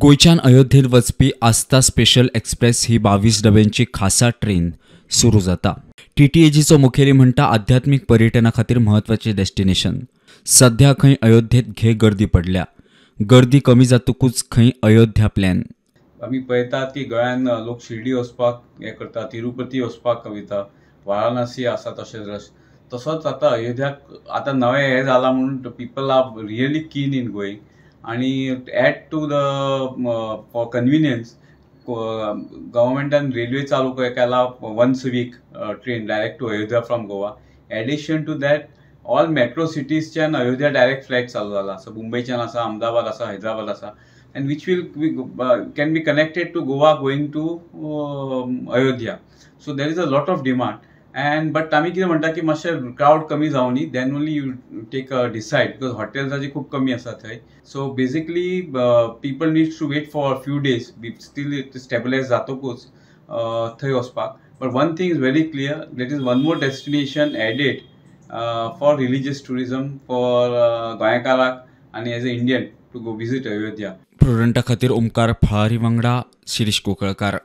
गोंयच्यान अयोध्येत वचपी आस्था स्पेशल एक्सप्रेस ही 22 डब्यांची खासा ट्रेन सुरू जाता. टीटीएजीचो मुखेली म्हणटा, आध्यात्मीक पर्यटना खातीर म्हत्वाचें डेस्टिनेशन. सध्या खंय अयोध्येत घे गर्दी पडल्या. गर्दी कमी जातकूच खंय अयोध्या प्लॅन. आमी पळयतात की गोंयान लोक शिर्डी वचपाक हें करता, तिरुपती वचपाक वयता, वाराणसी आसा तशें रश. तसोच आतां अयोध्याक आतां नवें हें जालां म्हणून people are really keen in going. आनी add to the for convenience, गव्हर्मेंटान रेल्वे चालू केला, once week train direct to Ayodhya from Goa. Addition to that, all metro सिटीजच्यान Ayodhya direct flight चालू जाला. सो मुंबयच्यान आसा, अहमदाबाद आसा, हैदराबाद आसा, and which will can be connected to Goa going to Ayodhya. So there is a lot of demand. And but आमी कितें म्हणटा की मातशें क्रावड कमी जावनी, then only you take a decide, because हॉटेल्साची खूब कमी आसा थंय. So basically people needs to wait for few days, still stabilize जातकूच थंय वचपाक. But one thing is very clear, that is one more destination added for religious tourism for गोंयकाराक आनी as a Indian to go visit Ayodhya. प्रुडंटा खातीर ओमकार फळारी वांगडा शिरीष कुंकळकार.